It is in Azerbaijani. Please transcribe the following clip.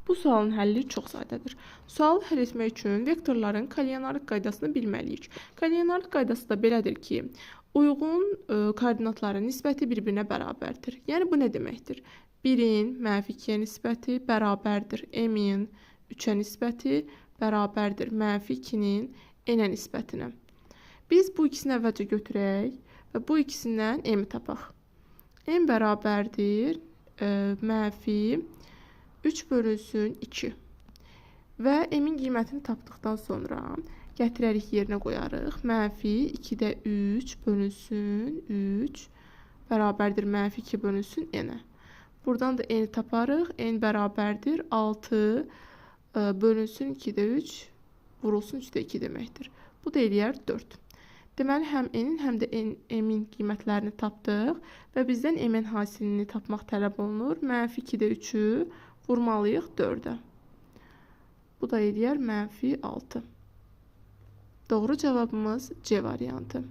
Bu sualın həlli çox sadədir. Sualı həll etmək üçün vektorların kollinearlıq qaydasını bilməliyik. Kollinearlıq qaydası da belədir ki, uyğun koordinatların nisbəti bir-birinə bərabərdir. Yəni bu nə deməkdir? 1-in mənfi 2-yə nisbəti bərabərdir m-in 3-ə nisbəti bərabərdir mənfi 2-nin n-ə nisbətinə. Biz bu ikisini əvvəlcə götürək və bu ikisindən m-i tapaq. M bərabərdir mənfi 3 bölünsün 2 və m-in qiymətini tapdıqdan sonra gətirərik yerinə qoyarıq. Mənfi 2-də 3 bölünsün 3 bərabərdir mənfi 2 bölünsün n-ə. Buradan da n-i taparıq. N bərabərdir 6 bölünsün 2-də 3 vurulsun 3-də 2 deməkdir. Bu da eləyər 4. Deməli, həm n-in, həm də m-in qiymətlərini tapdıq və bizdən m-in hasilini tapmaq tələb olunur. Mənfi 2-də 3-ü vurmalıyıq 4-ə. Bu da eləyər mənfi 6. Doğru cavabımız C variantı.